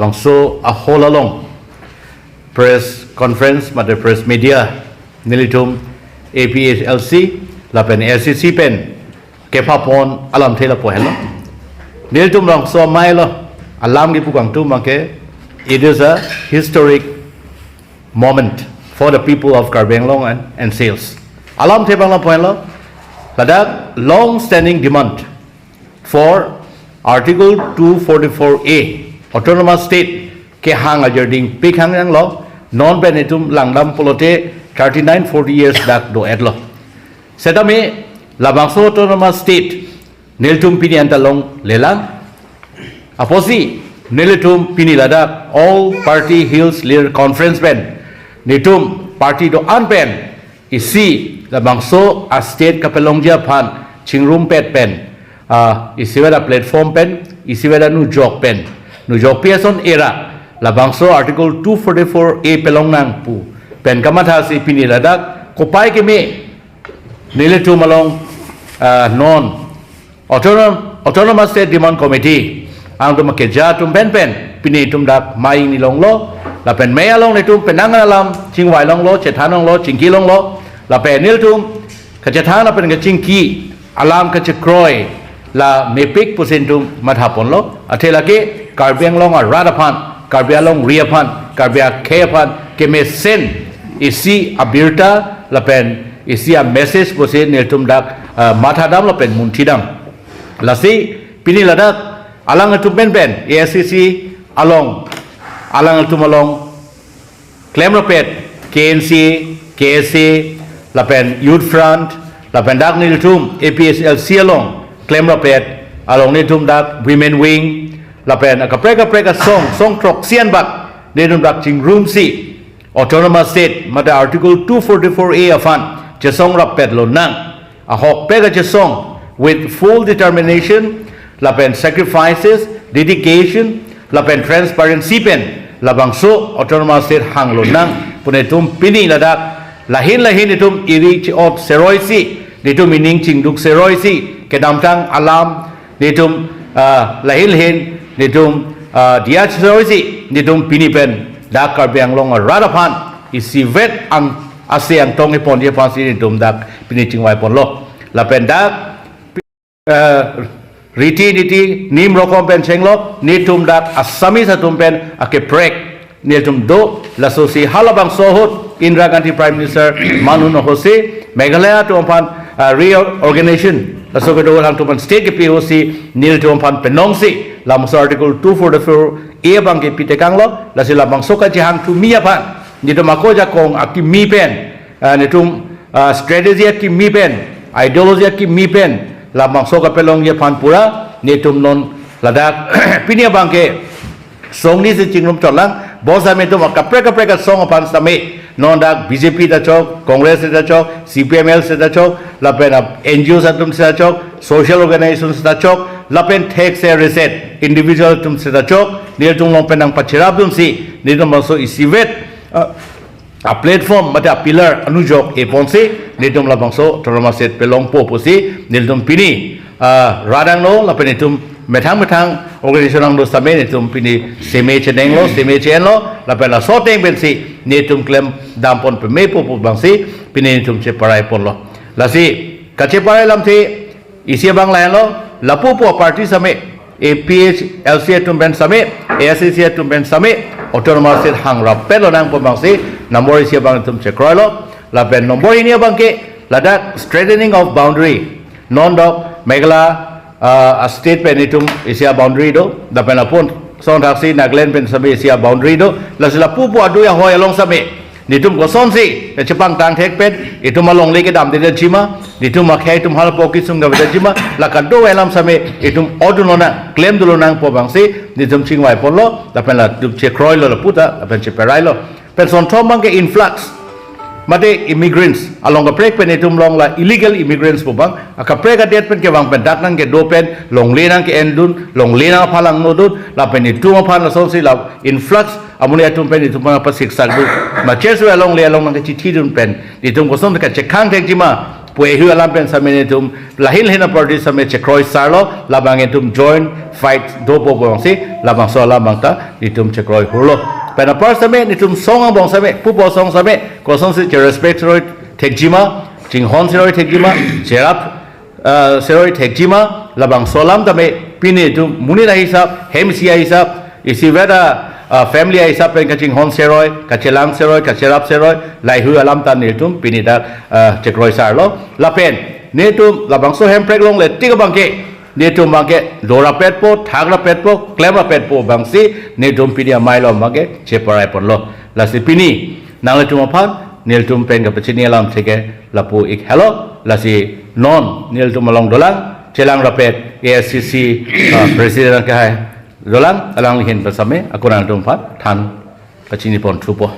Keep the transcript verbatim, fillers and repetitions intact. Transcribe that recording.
Labangso ahol along press conference mate press media nelitum A P H L C lapen A I C C pen kepapon alamthe lapu helo. Nelitum labangso amei lo, alam kipu kangtum abangke, it is a historic moment for the people of Karbi Anglong and, and Hills. Alamthe abang lapu helo, ladak long standing demand for Article two forty-four A, Autonomous State kehang ajor dingpik hang nanglo, non pen itum langdam pulote thirty-nine forty years dak do-etlo. Setame labangso Autonomous State nelitum pini anta longlelang. Apotsi nelitum pini ladak All Party Hills Leader Conference pen nelitum party do-an pen isi labangso a-state kapelongji aphan chingrumpet pen, ah, isivet a-platform pen, isivet anujok pen, nujokpi ason era labangso Article two forty-four A pelong nang pu pen kamathasi pini ladak kopai keme nelitum along, ah, non Autonom-, Autonomous State Demand Committee angtum akeja atum pen pen pini itum dak mei ingni longlo, lapen mei along nelitum penang alam chingvai longlo, chethan longlo, chingki longlo, lapen nelitum kachethan lapen kachingki alam kachekroi la mepik pusi itum mathaponlo. Athe lake Karbi Anglong arat aphan, Karbi Anglong ri aphan, Karbi akhei aphan kemesen isi abirta lapen isi a-message pusi nelitum dak, ah, mathadam lapen munthidam. Lasi pini ladak alangtum pen pen A I C C along, alangtum along klemrapet K N C A, K S A, lapen Youth Front, lapen dak nelitum A P H L C along klemrapet, along nelitum dak Women Wing, lapen kaprek kaprek asong, song throksi anbak nelitum dak chingrumsi Autonomous State mate Article two forty-four A aphan chesongrapet lonang. Ahokpet kachesong with full determination, lapen sacrifices, dedication, lapen transparency pen labangso Autonomous State hang lonang pu nelitum pini ladak lahin lahin nelitum iri chi-ot seroisi, nelitum ining chingduk seroisi, kedamtang alam nelitum, ah, lahin lahin nelitum, ah, diya seroisi, nelitum pini pen dak Karbi Anglong arat aphan isivet ang ase angtong iponji aphansi nelitum dak pini chingvaiponlo. Lapen dak, eh, riti niti nim rokom pen chenglok, nelitum dak Assamese atum pen akeprek nelitum do, lasosi halabangso ahut Indira Gandhi Prime Minister manun ahutsi Meghalaya atum aphan, ah, reorganization laso kedo alangtum aphan state kepi ahutsi nelitum aphan penongsi labangso Article two forty-four A abangke pitekanglo, lasi labangso kachehang thumi aphan nelitum ako ajakong akimi pen, ah, nelitum, ah, strategy akimi pen, ideology akimi pen labangso kapelongji aphan pura nelitum non ladak pini abangke songnisi chingrum chotlang, bonsitame nelitum akaprek kaprek asong aphan sitame, non dak B J P ta chok, Congress ta chok, C P M L ta chok, lapen, ah, N G Os atum ta chok, social organization ta chok, lapen thekse reset individual atum ta chok, nelitum along pen nangpacherapdunsi nelitum labangso isivet, ah, a-platform mate a-pillar anujok eponsi nelitum labangso Autonomous State pelongpo pusi nelitum pini, ah, radang lo, lapen nelitum methang methang organization angno sitame nelitum pini seme chenenglo, seme chenlo, lapen laso ateng pensi nelitum klemdampon pemepo pu abangsi pini nelitum cheparaiponlo. Lasi kacheparai alamthe isi abang lahenlo, lapu pu a-party sitame, A P H L C atum pen sitame, A I C C atum pen sitame, Autonomous State hangrapet lonang pu abangsi number isi abang nelitum chekroilo. Lapen number hini abangke ladak strengthening of boundary. Non dak Meghalaya, ah, a-state pen nelitum isi a-boundary do, lapen lapuson thaksi Nagaland pen sitame isi a-boundary do, lasi lapu pu adui ahoi along sitame nelitum kosonsi kachepangtang thek pen, itum alongle kedamde jima, itum akhei atum halpo kisung gaveda jima, la kado alam sitame itum odun lonang, klemdun lonang pu abangsi nelitum chingvaiponlo, lapen latum chekroilo lapu ta, lapen cheparailo. Pen sonthom abangke influx mate immigrants, along kaprek pen itum along la illegal immigrants pu abang, akaprek adet pen kevang pen dak nangkedo pen, longle nangke-endun, longle nangphalangno dun, lapen itum aphan lasonsi la influx amonit atum pen itum aphan pasiksak dun. Machesu alongle along nangkechithidun pen itum koson kachekhang thekjima Wehu alam pen same netum lahin lahin aparty same chekroi sarlo, labang netum joint fight dopo bongsi labangso alam bangta netum chekroi hurlo. Pen apar same netum song angbong same, pupo song same, kosonsi cherespect seroi thekjima, chinghon seroi thekjima, cherap uh, seroi thekjima, labangso alam tame pini netum monit ahisap, hem isi ahisap, isi veda uh, family ahisap pen kachinghon seroi, kachelang seroi, kacherap seroi, laihu alam ta netum pini ta uh, chekroi sarlo. Lapen netum labangso hemprek longle tik abangke, netum bangke dorapetpo, thakrapetpo, klemrapetpo bangsi netum pini amei along bangke cheparai ponlo. Lasi pini nanglitum aphan nelitum pen kapachini alam theke lapu ik helo. Lasi non nelitum along dolang chelangrapet A I C C uh, president kehai dolang, alangli ahin pen same ako nangtum aphan than pachini pon thupo.